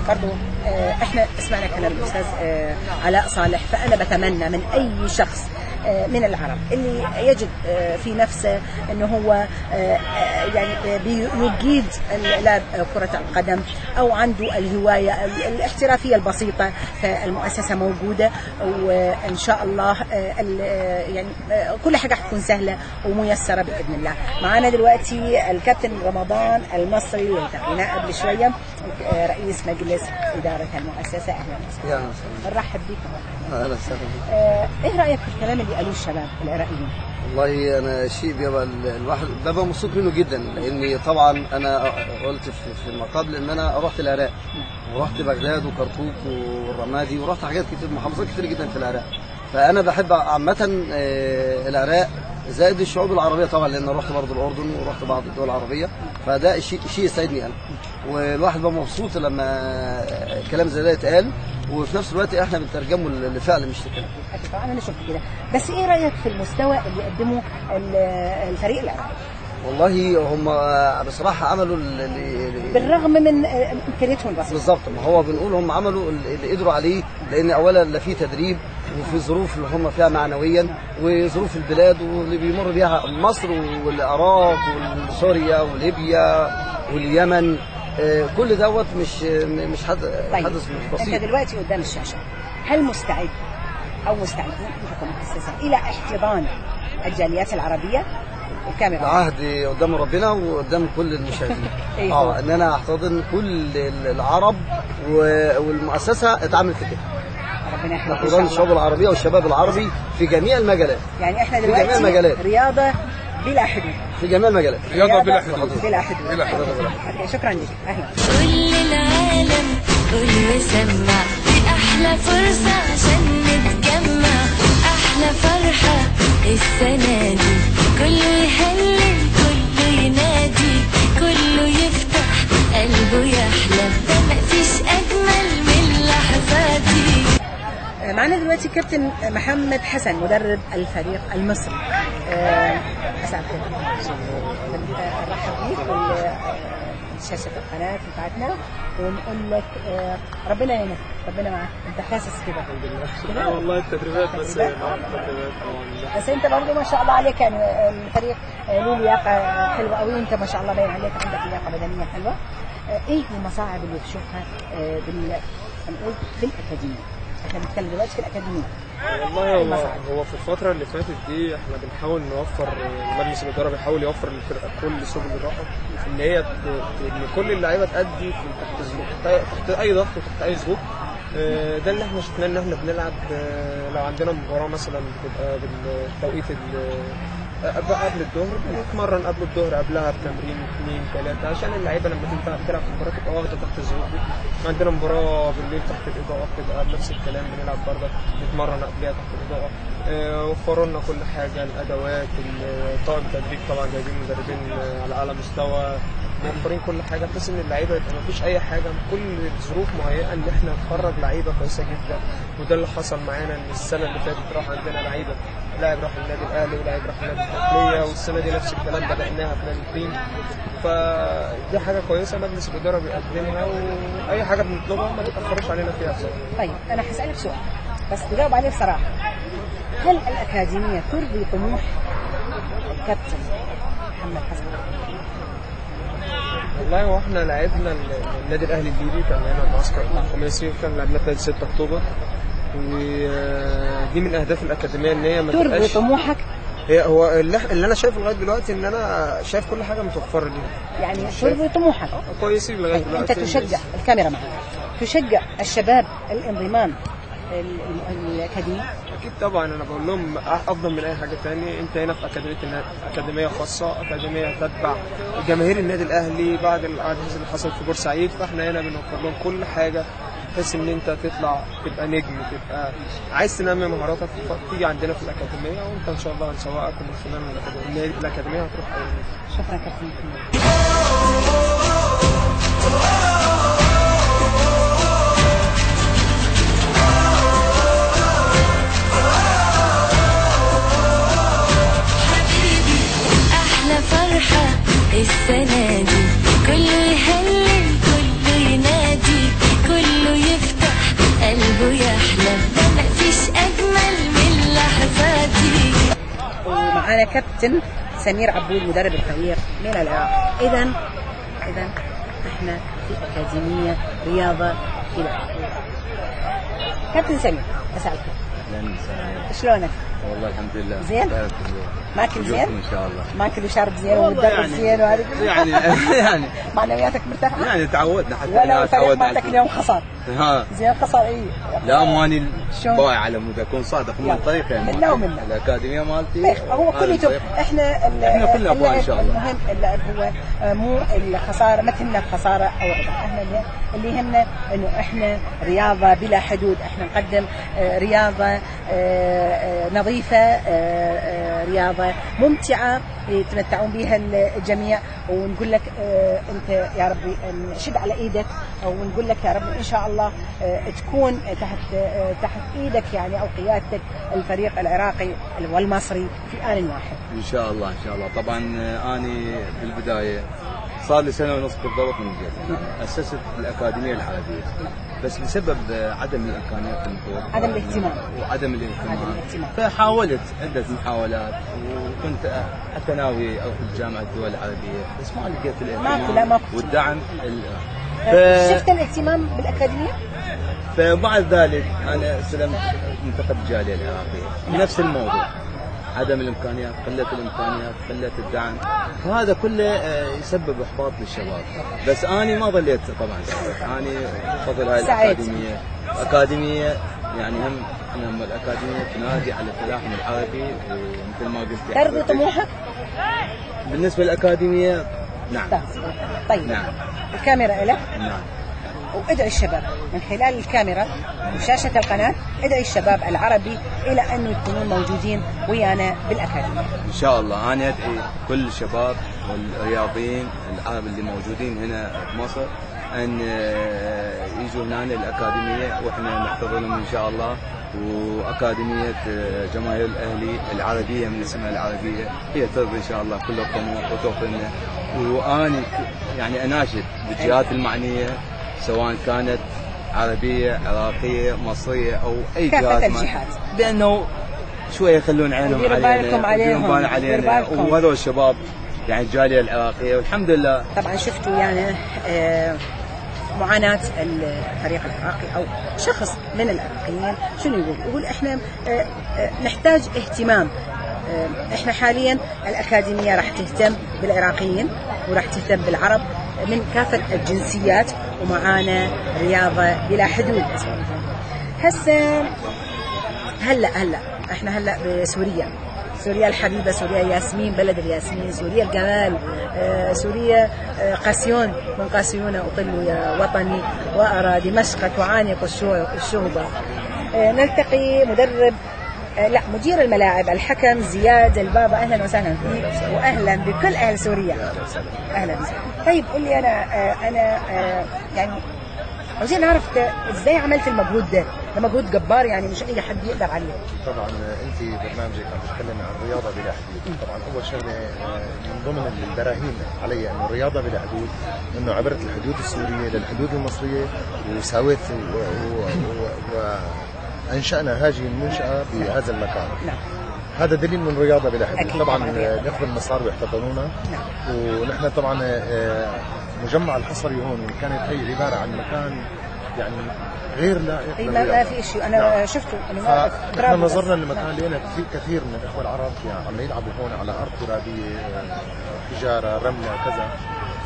برضو احنا سمعنا كلام الاستاذ علاء صالح، فانا بتمنى من اي شخص من العرب اللي يجد في نفسه انه هو يعني بيجيد لعب كرة القدم او عنده الهواية الاحترافية البسيطة، فالمؤسسة موجودة وان شاء الله يعني كل حاجة هتكون سهلة وميسرة بإذن الله. معانا دلوقتي الكابتن رمضان المصري اللي التقيناه قبل شوية، رئيس مجلس إدارة المؤسسة. أهلا وسهلا. نرحب بكم. أهلا وسهلا. ايه رأيك في الكلام اللي قالوه الشباب العراقيين؟ والله انا شيء بيبقى الواحد ببقى مبسوط منه جدا، لاني طبعا انا قلت في ما قبل ان انا رحت العراق ورحت بغداد وكركوك والرمادي ورحت حاجات كتير، محافظات كتير جدا في العراق. فانا بحب عامة العراق زائد الشعوب العربية طبعا، لان رحت برضه الاردن ورحت بعض الدول العربية، فده شيء يسعدني انا، والواحد بقى مبسوط لما كلام زي ده يتقال، وفي نفس الوقت احنا بنترجمه لفعل مش لكلام. طبعا انا شفت كده. بس ايه رايك في المستوى اللي قدمه الفريق العراقي؟ والله هم بصراحة عملوا بالرغم من امكانياتهم البسيطة. بالظبط، ما هو بنقول هم عملوا اللي قدروا عليه، لان اولا لا في تدريب وفي ظروف اللي هم فيها معنويا وظروف البلاد واللي بيمر بيها مصر والعراق وسوريا وليبيا واليمن، كل دوت مش حدث مش بسيط. انت دلوقتي قدام الشاشة، هل مستعد او مستعدين انتم كمؤسسة الى احتضان الجاليات العربية؟ الكاميرا العهد قدام ربنا وقدام كل المشاهدين. ان انا احتضن كل العرب، والمؤسسة اتعملت كده. ربنا يخليك. احتضان الشعوب العربية والشباب العربي في جميع المجالات. يعني احنا دلوقتي في جميع المجالات رياضة بلا حدود، في جميع المجالات، رياضة بلا حدود، بلا حدود، بلا حدود. شكرا لك. اهلا. كل العالم كل سمع، دي احلى فرصة عشان نتجمع، احلى فرحه السنة دي، كله يهلل كله ينادي، كله يفتح قلبه يحلم، ده مفيش اجمل من اللحظة دي. معنا دلوقتي كابتن محمد حسن مدرب الفريق المصري. مساء الخير. نرحب بيك شاشة القناة بتاعتنا، ونقول لك ربنا يعينك، ربنا معاك. انت حاسس كده؟ الحمد لله. والله التدريبات بس، التدريبات طبعا، بس انت برضه ما شاء الله عليك، يعني الفريق له لياقة حلوة قوي، وانت ما شاء الله باين عليك عندك لياقة بدنية حلوة. ايه المصاعب اللي بتشوفها هنقول في الأكاديمية؟ احنا بنتكلم دلوقتي في الأكاديمية. والله هو في الفترة اللي فاتت دي احنا بنحاول نوفر، مجلس الإدارة بيحاول يوفر للفرقة كل سبل الراحة، ان هي ان كل اللعيبة تأدي تحت أي ضغط وتحت أي ظروف. ده اللي احنا شفناه، ان احنا بنلعب لو عندنا مباراة مثلا بتبقى بالتوقيت قبل الظهر، بنتمرن قبل الظهر قبلها بتمرين 2 3 عشان اللعيبة لما تلعب في المباراة تبقى واخده تحت الظروف دي. عندنا مباراة بالليل تحت الاضاءة بتبقى بنفس الكلام، بنلعب برضه نتمرن قبلها تحت الاضاءة. وفروا لنا كل حاجة، الادوات، طاقم التدريب طبعا جايبين مدربين على اعلى مستوى، موفرين كل حاجة بحيث ان اللعيبة يبقى مفيش اي حاجة، كل الظروف مهيئة ان احنا نخرج لعيبة كويسة جدا. وده اللي حصل معانا، ان السنة اللي فاتت راح عندنا لعيبة، لاعب راح النادي الاهلي ولاعب راح النادي الداخلية، والسنة دي نفس الكلام بدأناها في نادي الدين. فدي حاجة كويسة مجلس الادارة بيقدمها، واي حاجة بنطلبها ما بيتاخروش علينا فيها بصراحة. طيب انا هسالك سؤال بس تجاوب عليه بصراحة، هل الاكاديمية ترضي طموح الكابتن محمد حسن؟ والله هو احنا لعبنا النادي الاهلي الليبي، كان لنا معسكر خماسي، وكان لعبنا في 6 اكتوبر، ودي من اهداف الاكاديمية ان هي ما ترضي طموحك. هي هو اللي انا شايفه لغاية دلوقتي ان انا شايف كل حاجة متوفرة لينا، يعني ترضي طموحك كويسين لغاية دلوقتي. انت تشجع الكاميرا معاك، تشجع الشباب الانضمام الاكاديمية؟ اكيد طبعا، انا بقول لهم افضل من اي حاجة ثانية. انت هنا في اكاديمية، اكاديمية خاصة، اكاديمية تتبع جماهير النادي الاهلي بعد الاحداث اللي حصلت في بورسعيد، فاحنا هنا بنوفر لهم كل حاجة بحيث ان انت تطلع تبقى نجم، تبقى عايز تنمي مهاراتك تيجي عندنا في الاكاديمية، وانت ان شاء الله هنسوقك، ومن خلال الاكاديمية هتروح اي نادي. شكرا كابتن. فرحة السنة دي، كله يهلل كله ينادي، كل ومعانا كابتن سمير عبود مدرب الفريق من العراق. اذا احنا في اكاديمية رياضة بلا حدود. كابتن سمير، مساء الخير. اهلا وسهلا. شلونك؟ والله الحمد لله. زين؟ ماكل زين؟ ان شاء الله. ماكل وشارب زين ومتدرب زين وهذه يعني معنوياتك مرتاحة؟ يعني تعودنا، حتى ولا الفريق مالتك اليوم خسر. ها زين خسر. اي لا، ماني بايع على مود اكون صادق من الطريق يعني منا ومنا الاكاديمية مالتي هو كليته. احنا كلنا اخوان ان شاء الله. المهم اللعب هو مو الخسارة، ما تهمنا الخسارة او الربح، احنا اللي يهمنا انه احنا رياضة بلا حدود، احنا نقدم رياضة نظيفة، رياضة ممتعة يتمتعون بها الجميع. ونقول لك انت يا ربي شد على ايدك، ونقول لك يا رب ان شاء الله تكون تحت ايدك يعني او قيادتك الفريق العراقي والمصري في آن واحد ان شاء الله. ان شاء الله. طبعا اني بالبداية صار لي 1.5 سنة بالضبط من جيت اسست الاكاديمية العربية، بس بسبب عدم الامكانيات المتوفرة، عدم الاهتمام وعدم الاهتمام، فحاولت عده محاولات، وكنت حتى ناوي اروح لجامعة الدول العربية، بس ما لقيت الاهتمام والدعم. شفت الاهتمام بالاكاديميه؟ فبعد ذلك انا استلمت منتخب الجالية العراقية، نفس الموضوع، عدم الامكانيات، قلة الامكانيات، قلة الدعم، فهذا كله يسبب احباط للشباب. بس اني ما ظليت طبعا ساكت، اني بفضل هاي الاكاديمية، اكاديمية يعني هم احنا الاكاديمية تنادي على التلاحم العربي، ومثل ما قلت ترضي طموحك؟ بالنسبة للاكاديميه نعم. طيب نعم. الكاميرا لك. نعم. وادعي الشباب من خلال الكاميرا وشاشة القناة، ادعي الشباب العربي إلى أنه يكونون موجودين ويانا بالأكاديمية. إن شاء الله. أنا أدعي كل الشباب والرياضيين العرب اللي موجودين هنا بمصر أن يجوا هنا الأكاديمية، وإحنا نحتضنهم إن شاء الله. وأكاديمية جماهير الأهلي العربية من اسمها العربية هي ترضي إن شاء الله كل الطموح وتوفر لنا. وأنا يعني أناشد بالجهات المعنية سواء كانت عربية، عراقية، مصرية أو أي كافة الجهات، بأنه شوية يخلون عينهم علينا، علينا وهذول الشباب يعني الجالية العراقية، والحمد لله. طبعا شفتوا يعني معاناة الفريق العراقي أو شخص من العراقيين شنو يقول؟ يقول إحنا نحتاج اهتمام. إحنا حاليا الأكاديمية راح تهتم بالعراقيين وراح تهتم بالعرب من كافة الجنسيات، ومعانا رياضة بلا حدود. هسه هلا احنا هلا بسوريا، سوريا الحبيبة، سوريا ياسمين، بلد الياسمين، سوريا الجمال، سوريا قاسيون، من قاسيون أطل يا وطني وأرى دمشق تعانق الشهبة. نلتقي مدرب لا مدير الملاعب الحكم زياد البابا. اهلا وسهلا فيك واهلا بكل اهل سوريا. اهلا وسهلا. طيب قول لي، انا يعني عاوزين نعرف ازاي عملت المجهود ده؟ ده مجهود جبار يعني مش اي حد يقدر عليه. طبعا انت برنامجك عم تتكلم عن الرياضة بلا حدود، طبعا اول شغله من ضمن البراهين علي انه الرياضة بلا حدود انه عبرت الحدود السورية للحدود المصرية وساويت وانشأنا هذه المنشأة بهذا المكان. نعم. هذا دليل من الرياضة بلا حدود. طبعا الاخوة المصاروه احتضنونا. نعم. ونحن طبعا مجمع الحصري هون كانت هي عبارة عن مكان يعني غير لائق للرياضة. ما في شيء، انا نعم. شفته انا نحن نظرنا للمكان لقينا في كثير من الاخوة العرب يعني عم يلعبوا هون على ارض ترابيه، حجارة، رملة، كذا،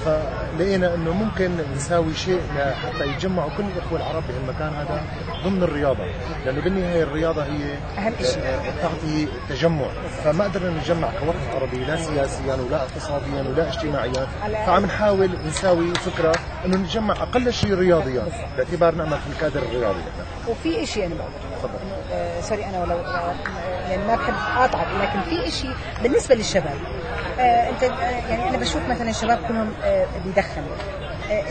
فلقينا انه ممكن نساوي شيء لحتى يتجمعوا كل الاخوة العرب بهالمكان هذا ضمن الرياضة، لانه بالنهاية الرياضة هي اهم شيء تعطي تجمع، فما قدرنا نتجمع كوطن عربي لا سياسيا ولا اقتصاديا ولا اجتماعيا، فعم نحاول نساوي فكرة انه نتجمع اقل شيء رياضيا باعتبار نعمل في الكادر الرياضي نحن. وفي شيء انا بقوله، تفضل. sorry انا ولو يعني ما بحب اقاطعك، لكن في شيء بالنسبة للشباب، انت يعني انا بشوف مثلا الشباب كلهم بيدخنوا،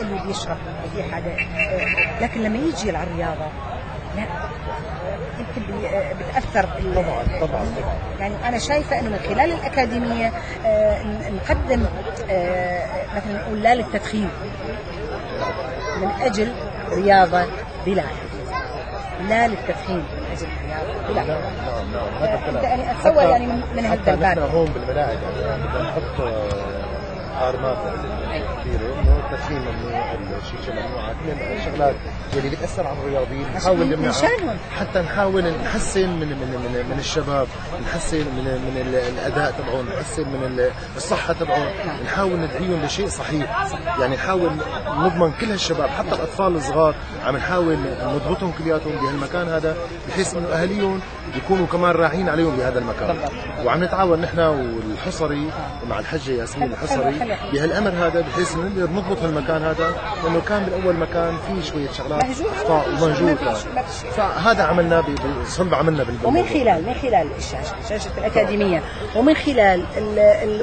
اللي بيشرب في حاجة، لكن لما يجي على الرياضة لا يمكن بتاثر. طبعا طبعا. يعني انا شايفه انه من خلال الاكاديمية نقدم مثلا نقول لا للتدخين من اجل رياضة بلا حدود. لا للتدخين من اجل الرياضة بلا نعم نعم نعم، هذا الكلام. يعني اتصور يعني من هذا الباب. حتى نحن هون بالملاعب يعني بدنا نحط ارمات كثيرة انه التدخين ممنوع، الشيشة ممنوعة، كل الشغلات اللي بتاثر على الرياضيين نحاول نمنعها، حتى نحاول نحسن من من من, من الشباب، نحسن من الاداء تبعهم، نحسن من الصحة تبعهم، نحاول ندعيهم لشيء صحيح. يعني نحاول نضمن كل هالشباب حتى الاطفال الصغار، عم نحاول نضبطهم كلياتهم بهالمكان هذا، بحيث انه اهاليهم يكونوا كمان راعين عليهم بهذا المكان. وعم نتعاون نحن والحصري مع الحجة ياسمين الحصري بهالامر هذا، بحيث نقدر نضبط هالمكان هذا، لانه كان بالاول مكان فيه شوية شغلات اخطاء ومهجور، فهذا عملناه بصلب عملنا بالموضوع. ومن خلال الشاشة، شاشة الاكاديمية، ومن خلال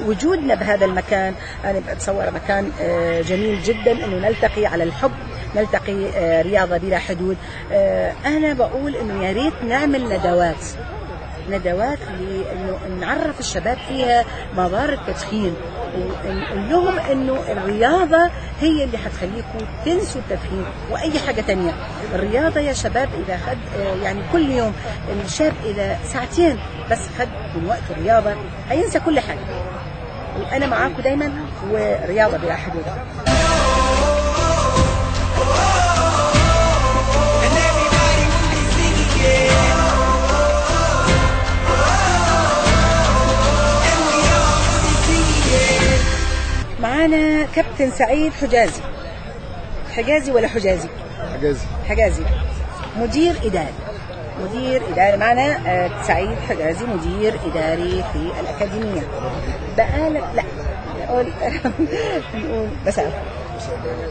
وجودنا بهذا المكان، انا بتصور مكان جميل جدا انه نلتقي على الحب، نلتقي رياضة بلا حدود. انا بقول انه يا ريت نعمل ندوات لانه نعرف الشباب فيها مضار التدخين، ونقول لهم انه الرياضة هي اللي حتخليكم تنسوا التدخين واي حاجة ثانية. الرياضة يا شباب اذا خد يعني كل يوم الشاب اذا ساعتين بس خد من وقته رياضة هينسى كل حاجة. وانا معاكم دايما، ورياضة بلا حدود. معانا كابتن سعيد حجازي. حجازي ولا حجازي؟ حجازي. حجازي، مدير إداري. مدير إداري معنا سعيد حجازي، مدير إداري في الأكاديمية. بقالك لا نقول نقول بس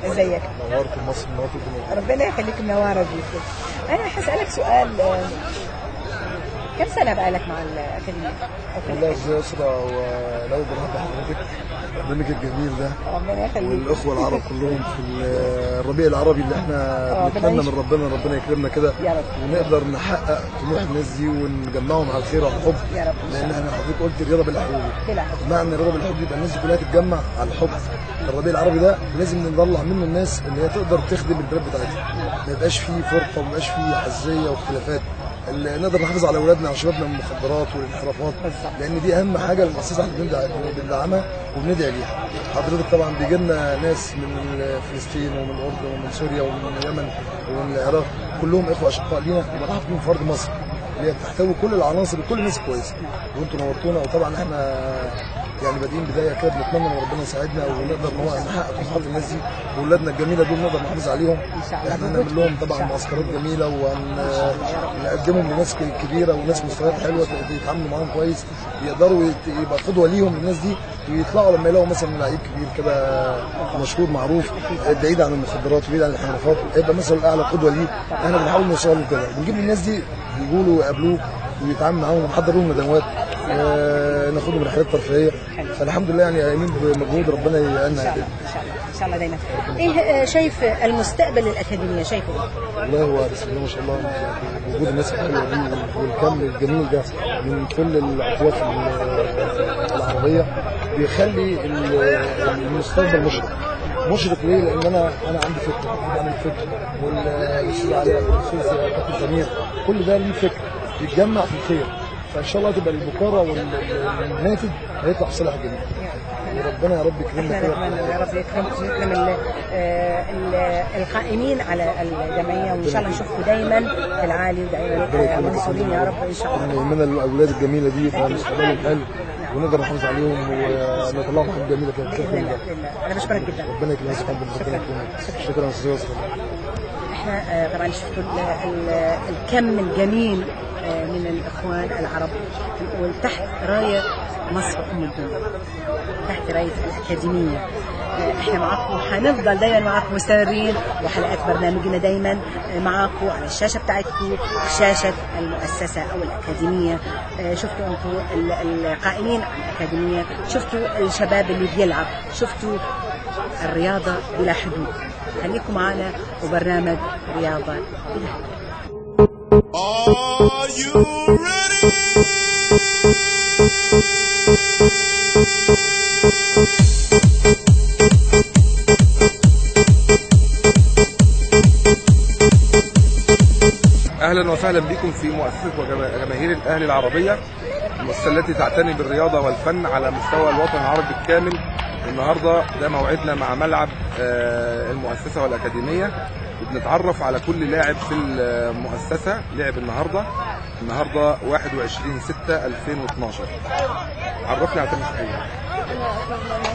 ازيك؟ نورت مصر، نورت الدنيا. ربنا يخليك، منورة بيك. أنا هسألك سؤال، كم سنة بقالك مع الأكاديمية؟ والله يا أسرة، ولو برحب بحضرتك برنامجك الجميل ده، ربنا يخليك، والأخوة العرب كلهم في الربيع العربي اللي احنا بنتمنى من ربنا يكرمنا كده ونقدر نحقق طموح الناس دي ونجمعهم على الخير وعلى الحب، يا رب. لأن احنا حضرتك قلت الرياضة بالحب، معنى الرياضة بالحب يبقى الناس دي كلها تتجمع على الحب. الربيع العربي ده لازم نطلع منه الناس اللي هي تقدر تخدم البلاد بتاعتها، ما يبقاش فيه فرقة وما يبقاش فيه حزية واختلافات، اللي نقدر نحافظ على اولادنا وعلى شبابنا من المخدرات والانحرافات، لان دي اهم حاجة المؤسسة احنا بندعمها وبندعي ليها. حضرتك طبعا بيجي لنا ناس من فلسطين ومن الاردن ومن سوريا ومن اليمن ومن العراق، كلهم اخوه اشقاء لينا، وبنرحب بيهم في ارض مصر اللي هي بتحتوي كل العناصر وكل الناس كويسة، وانتم نورتونا. وطبعا احنا يعني بادئين بداية كده، بنتمنى ان ربنا يساعدنا ونقدر نحقق طموحات الناس دي واولادنا الجميلة دول نقدر نحافظ عليهم. احنا نعمل لهم طبعا معسكرات جميلة ونقدمهم لناس كبيرة وناس مستويات حلوة يتعاملوا معاهم كويس، يقدروا يبقى قدوة ليهم للناس دي، ويطلعوا لما يلاقوا مثلا لعيب كبير كده مشهور معروف بعيد عن المخدرات وبعيد عن الانحرافات، يبقى مثلا الاعلى قدوة ليه. احنا بنحاول نوصل له كده، بنجيب الناس دي يجوا له ويقابلوه ويتعامل معاهم ونحضر لهم ندوات، ناخدهم رحلات ترفيهية. فالحمد لله يعني قايمين بمجهود، ربنا يعيننا ان شاء الله. ان شاء الله ان شاء الله دايما. ايه شايف المستقبل للاكاديميه، شايفه؟ والله هو بسم الله ما شاء الله وجود الناس الحلوة دي والكم الجميل ده من كل الاطياف العربية بيخلي المستقبل مشرق. مشرق ليه؟ لان انا عندي فكر، بعمل فكر، والاستاذ علاء والاستاذ كابتن سمير، كل ده ليه فكر يتجمع في الخير. فان شاء الله تبقى البكارة والناتج هيطلع في صالح الجميع. وربنا يا رب يكرمنا كده. يا رب يكرمكم ويكرم القائمين على الجمعية، وان شاء الله نشوفكم دايما في العالي ودايما منصورين يا رب ان شاء الله. يعني يهمنا الاولاد الجميلة دي يبقى مستقبلهم حلو ونقدر نحافظ عليهم ونطلعهم حاجات جميلة كده. باذن الله. انا بشكرك جدا. ربنا يكرمك يا فندم، ربنا يكرمك. شكرا يا استاذ يوسف. احنا طبعا شفتوا الكم الجميل من الاخوان العرب، نقول تحت رايه مصر ام الدنيا، تحت رايه الاكاديمية. احنا معاكم وهنفضل دايما معاكم مستمرين، وحلقات برنامجنا دايما معاكم على الشاشة بتاعتكم، شاشة المؤسسة او الاكاديمية. شفتوا انتم القائمين على الاكاديمية، شفتوا الشباب اللي بيلعب، شفتوا الرياضة بلا حدود. خليكم معنا وبرنامج رياضة بلا حدود. Are you ready? اهلا وسهلا بكم في مؤسسة وجماهير الاهلي العربية، المؤسسة التي تعتني بالرياضة والفن على مستوى الوطن العربي بالكامل. النهارده ده موعدنا مع ملعب المؤسسة والاكاديميه، وبنتعرف على كل لاعب في المؤسسة لعب النهارده 21/6/2012. عرفني على تاني شوية.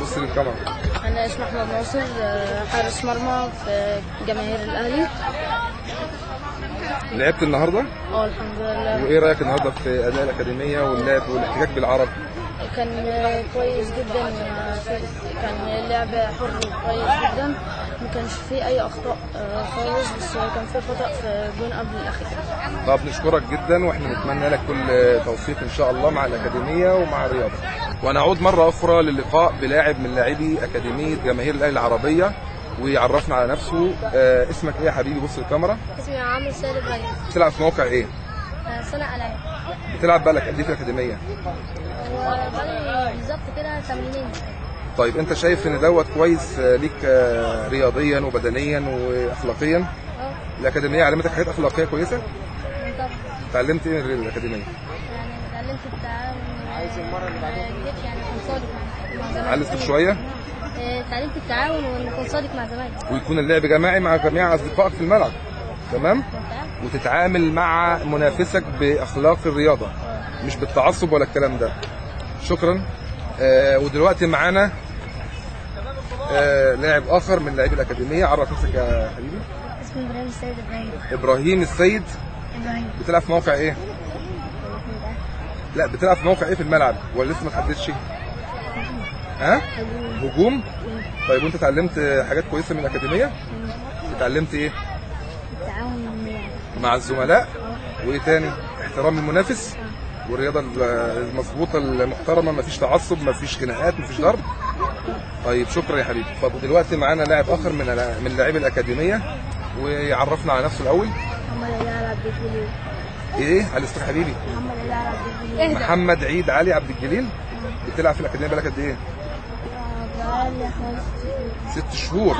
بص للكاميرا. انا اسمي احمد ناصر، حارس مرمى في جماهير الاهلي. لعبت النهارده؟ الحمد لله. وايه رايك النهارده في اداء الاكاديمية واللعب والاحتكاك بالعرب؟ كان كويس جدا، كان اللعب حر وكويس جدا، ما كانش فيه اي اخطاء خالص، بس كان فيه خطا في الجون قبل الاخير. طب نشكرك جدا، واحنا نتمنى لك كل توفيق ان شاء الله مع الاكاديمية ومع الرياضة. ونعود مرة اخرى للقاء بلاعب من لاعبي اكاديمية جماهير الاهلي العربية ويعرفنا على نفسه. اسمك ايه يا حبيبي؟ بص الكاميرا. اسمي عامر سالم ابراهيم. بتلعب في موقع ايه؟ صنع العاب. بتلعب بقالك قد ايه في الاكاديمية؟ بقالي بالظبط كده تمرينين. طيب انت شايف ان دوت كويس ليك رياضيا وبدنيا واخلاقيا؟ الاكاديمية علمتك حاجات اخلاقية كويسة؟ طبعا. اتعلمت ايه من الاكاديمية؟ يعني اتعلمت التعاون. عايز المرة اللي بعدها يعني اكون صادق مع زمايلي. علمتك شوية؟ اتعلمت التعاون وان اكون صادق مع زمايلي، ويكون اللعب جماعي مع جميع اصدقائك في الملعب. تمام؟ وتتعامل مع منافسك باخلاق الرياضة، مش بالتعصب ولا الكلام ده. شكرا. ودلوقتي معانا لاعب اخر من لاعبي الاكاديمية. عرف نفسك يا حبيبي. اسمي ابراهيم السيد. ابراهيم السيد. ابراهيم. بتلعب في موقع ايه؟ لا بتلعب في موقع ايه في الملعب ولا لسه ما تحددش؟ ها؟ هجوم. طيب وانت اتعلمت حاجات كويسة من الاكاديمية؟ اتعلمت ايه؟ التعاون مع الزملاء، وايه تاني؟ احترام المنافس، والرياضة المظبوطه المحترمة، مفيش تعصب، مفيش خناقات، مفيش ضرب. طيب شكرا يا حبيبي. اتفضل. دلوقتي معانا لاعب اخر من لاعبي الاكاديمية ويعرفنا على نفسه الاول. محمد علي عبد الجليل. ايه؟ على اسمك حبيبي. محمد علي عبد الجليل. محمد عيد علي عبد الجليل. بتلعب في الاكاديمية بقالك قد ايه؟ بقالي 6 شهور.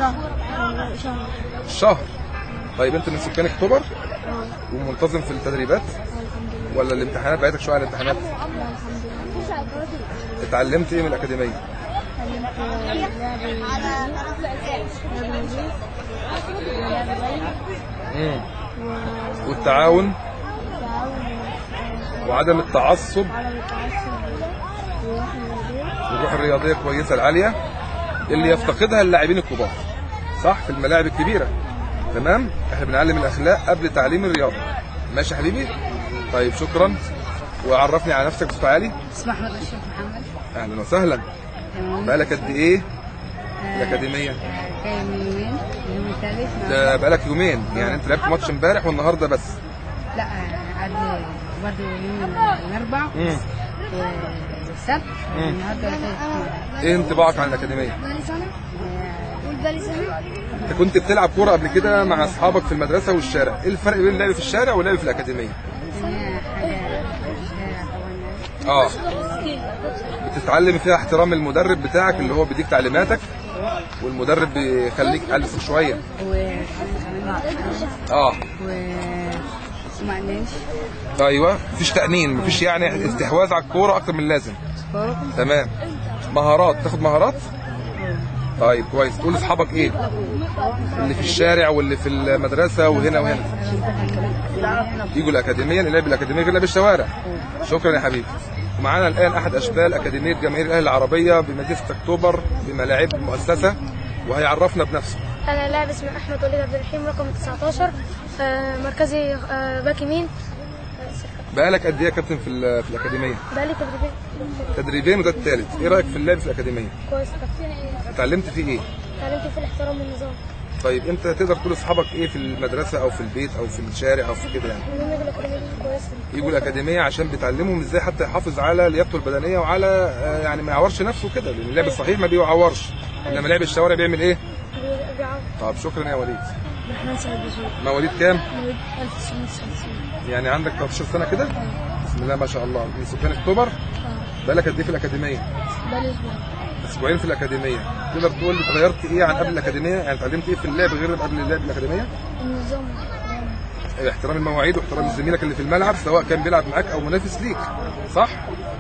شهر. طيب انت من سكان اكتوبر؟ ومنتظم في التدريبات؟ ولا الامتحانات بعيدك شوية عن الامتحانات؟ اتعلمت ايه من الاكاديمية؟ والتعاون وعدم التعصب والروح الرياضية كويسة العالية اللي يفتقدها اللاعبين الكبار، صح؟ في الملاعب الكبيرة. تمام؟ احنا بنعلم الاخلاق قبل تعليم الرياضة. ماشي يا حبيبي؟ طيب شكرا. وعرفني على نفسك بصوت عالي. اسمي احمد اشرف محمد. اهلا وسهلا. بقالك قد ايه الاكاديمية؟ جاي من يومين، اليوم الثالث. ده بقالك يومين، يعني انت لعبت ماتش امبارح والنهارده بس؟ لا، قعد برضه يوم الاربع والسبت والنهارده. ايه انطباعك عن الاكاديمية؟ بقالي سنة. بقالي سنة. انت كنت بتلعب كورة قبل كده مع اصحابك في المدرسة والشارع، ايه الفرق بين اللعب في الشارع واللعب في الاكاديمية؟ بتتعلم فيها احترام المدرب بتاعك اللي هو بيديك تعليماتك، والمدرب بيخليك قلس شوية. ايوه، مفيش تأنين، مفيش يعني استحواذ على الكورة اكتر من اللازم. تمام. مهارات، تاخد مهارات؟ طيب كويس. تقول لاصحابك ايه؟ اللي في الشارع واللي في المدرسة وهنا وهنا. يجوا الاكاديمية، اللعب الاكاديمية غير لعب الشوارع. شكرا يا حبيبي. ومعانا الان احد اشبال اكاديمية جماهير الاهلي العربية بمدينة اكتوبر بملاعب المؤسسة، وهيعرفنا بنفسه. انا لاعب اسمي احمد وليد عبد الرحيم، رقم 19، مركزي باك يمين. بقالك قد ايه يا كابتن في الاكاديمية؟ بقالي تدريبين. تدريبين وده الثالث. ايه رايك في اللعب في الاكاديمية؟ كويس. اتعلمت فيه ايه؟ اتعلمت فيه الاحترام والنظام. طيب انت تقدر تقول لاصحابك ايه في المدرسة او في البيت او في الشارع او في كده يعني؟ يجوا الاكاديمية كويسة. يجوا الاكاديمية عشان بتعلمهم ازاي حتى يحافظ على لياقته البدنية وعلى يعني ما يعورش نفسه كده، لان اللعب الصحيح ما بيعورش، انما لعب الشوارع بيعمل ايه؟ بيعور. طب شكرا يا وليد. محمد سعيد. مواليد كام؟ مواليد 1999. يعني عندك 13 سنة كده؟ بسم الله ما شاء الله. من سكان اكتوبر؟ بقالك قد ايه في الاكاديمية؟ بقالي اسبوعين. اسبوعين في الاكاديمية. تقدر تقول لي اتغيرت ايه عن قبل الاكاديمية؟ يعني اتعلمت ايه في اللعب غير قبل اللعب الاكاديمية؟ النظام. احترام المواعيد واحترام زميلك اللي في الملعب سواء كان بيلعب معاك او منافس ليك، صح؟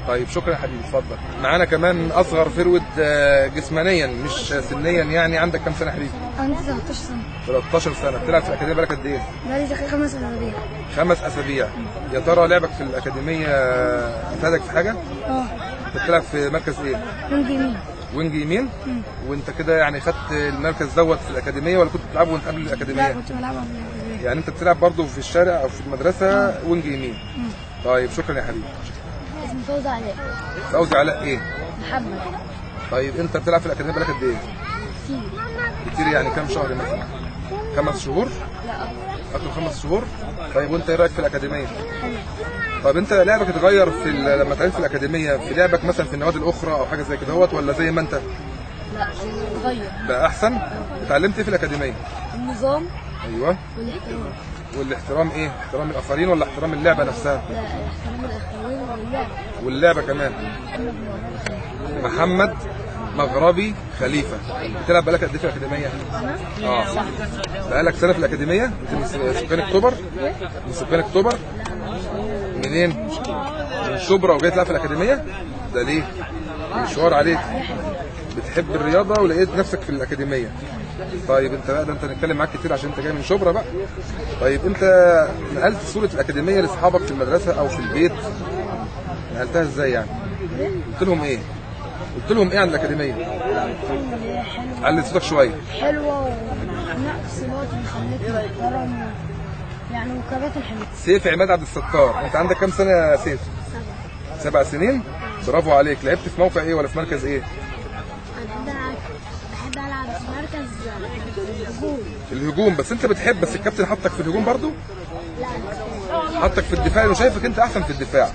طيب شكرا يا حبيبي، اتفضل. معانا كمان اصغر forward جسمانيا مش سنيا، يعني عندك كام سنة يا حبيبي؟ عندي 13 سنة. 13 سنة، بتلعب في الاكاديمية بقالك قد ايه؟ بقالي 5 اسابيع. 5 اسابيع. يا ترى لعبك في الاكاديمية افادك في حاجة؟ اه. انت بتلعب في مركز ايه؟ wing يمين. wing يمين؟ وانت كده يعني خدت المركز دوت في الاكاديمية ولا كنت بتلعبه وانت قبل الاكاديمية؟ لا كنت بلعبه قبل الاكاديمية. يعني انت بتلعب برضه في الشارع او في المدرسة wing يمين. طيب شكرا يا حبيبي. اسمي فوزي علاء. فوزي علاء ايه؟ محمد. طيب انت بتلعب في الاكاديمية بقالك قد ايه؟ كتير. كتير يعني كام شهر مثلا؟ 5 شهور؟ لا اكتر. اكتر من 5 شهور؟ طيب وانت ايه رايك في الاكاديمية؟ حلو. طب انت لعبك اتغير في لما اتعلمت في الاكاديمية في لعبك مثلا في النوادي الاخرى او حاجة زي كده هوت ولا زي ما انت؟ لا اتغير. بقى احسن؟ اتعلمت ايه في الاكاديمية؟ النظام. ايوه. والاحترام. والاحترام ايه؟ احترام الاخرين ولا احترام اللعبة نفسها؟ لا احترام الاخرين واللعبة. واللعبة كمان. محمد مغربي خليفة. بتلعب بقالك قد ايه في الاكاديمية؟ اه بقالك سنة في الاكاديمية؟ انت من سكان اكتوبر؟ من سكان اكتوبر؟ منين؟ من شبرا وجاي تلعب في الاكاديمية؟ ده ليه؟ مشوار عليك. بتحب الرياضة ولقيت نفسك في الاكاديمية. طيب انت بقى ده انت هنتكلم معاك كتير عشان انت جاي من شبرا بقى. طيب انت نقلت صوره الاكاديمية لاصحابك في المدرسة او في البيت؟ نقلتها ازاي يعني؟ قلت لهم ايه؟ قلت لهم ايه عن الاكاديمية؟ علي صوتك شوية. حلوة ونقص وخليك محترم يعني وكباتن حلوة. سيف عماد عبد الستار، انت عندك كام سنة يا سيف؟ 7 سنين؟ برافو عليك، لعبت في موقع ايه ولا في مركز ايه؟ انا بحب العب في مركز الهجوم. الهجوم، بس انت بتحب، بس الكابتن حطك في الهجوم برضو؟ لا حطك في الدفاع لانه شايفك انت احسن في الدفاع.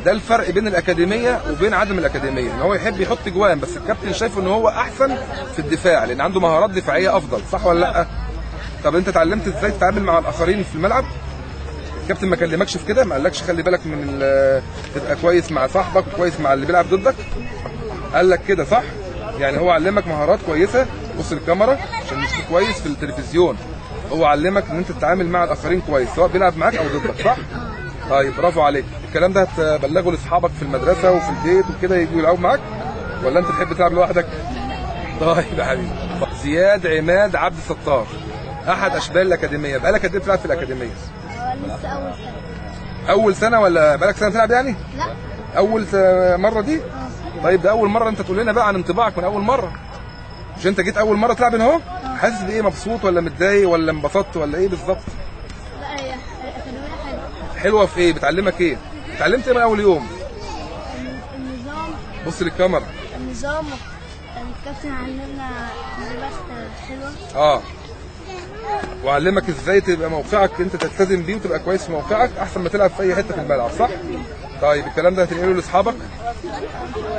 ده الفرق بين الاكاديمية وبين عدم الاكاديمية، ان هو يحب يحط جوان بس الكابتن شايفه ان هو احسن في الدفاع لان عنده مهارات دفاعية افضل، صح ولا لا؟ طب انت اتعلمت ازاي تتعامل مع الاخرين في الملعب؟ الكابتن ما كلمكش في كده؟ ما قالكش خلي بالك من تبقى كويس مع صاحبك وكويس مع اللي بيلعب ضدك؟ قال لك كده صح؟ يعني هو علمك مهارات كويسة. بص الكاميرا عشان نشوف كويس في التلفزيون. هو علمك ان انت تتعامل مع الاخرين كويس سواء بيلعب معاك او ضدك، صح؟ طيب برافو عليك. الكلام ده هتبلغه لاصحابك في المدرسة وفي البيت وكده يجوا يلعبوا معاك ولا انت تحب تلعب لوحدك؟ طيب يا حبيبي. زياد عماد عبد الستار، احد اشبال الاكاديمية، بقالك قد ايه بتلعب في الاكاديمية؟ لسه اول سنة. اول سنة ولا بقالك سنة بتلعب يعني؟ لا اول مرة دي؟ طيب ده اول مرة، انت تقول لنا بقى عن انطباعك من اول مرة. مش انت جيت اول مرة تلعب هنا اهو؟ حاسس بايه؟ مبسوط ولا متضايق ولا انبسطت ولا ايه بالظبط؟ لا هي الاكاديمية حلوة. حلوة في ايه؟ بتعلمك ايه؟ اتعلمت ايه من اول يوم؟ النظام. بص للكاميرا. النظام، الكابتن علمنا تدريبات حلوة. اه وعلمك ازاي تبقى موقعك انت تلتزم بيه وتبقى كويس في موقعك احسن ما تلعب في اي حتة في الملعب، صح؟ طيب الكلام ده هتنقله لاصحابك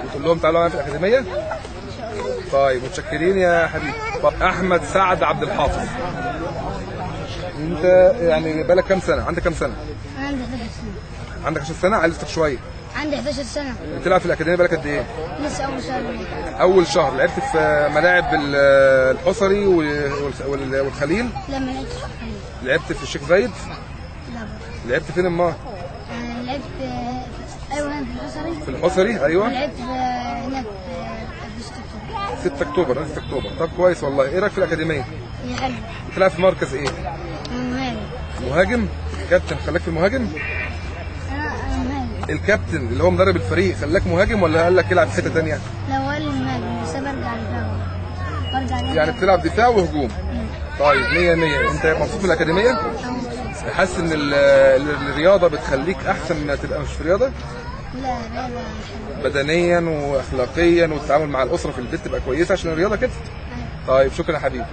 وتقول لهم تعالوا معايا في الاكاديمية؟ طيب متشكرين يا حبيبي. احمد سعد عبد الحافظ، انت يعني بقالك كام سنة؟ عندك كام سنة؟ عندي 11 سنة. عندك 11 سنة؟ عايز شوية. عندي 11 سنة. بتلعب في الاكاديمية بقالك قد ايه؟ لسه اول شهر. اول شهر. لعبت في ملاعب الحصري والخليل؟ لا ما لعبتش في الخليل. لعبت في الشيخ زايد؟ لا. لعبت فين امال؟ لعبت ايوه هنا في الحصري. في الحصري ايوه. لعبت هناك في 6 اكتوبر. 6 اكتوبر، 6 اكتوبر. طب كويس والله. ايه رايك في الاكاديمية؟ هي حلوة. بتلعب في مركز ايه؟ مهاجم. مهاجم؟ كابتن خلاك في المهاجم؟ الكابتن اللي هو مدرب الفريق خلاك مهاجم ولا قال لك العب في حتة ثانية؟ لا هو قال لي مهاجم بس انا برجع دفاع. برجع يعني بتلعب دفاع وهجوم. طيب 100 100. انت مبسوط من الاكاديمية؟ حاسس ان الرياضة بتخليك احسن ما تبقى مش في رياضة؟ لا الرياضة بدنيا واخلاقيا والتعامل مع الاسرة في البيت تبقى كويسة عشان الرياضة كده. طيب شكرا يا حبيبي.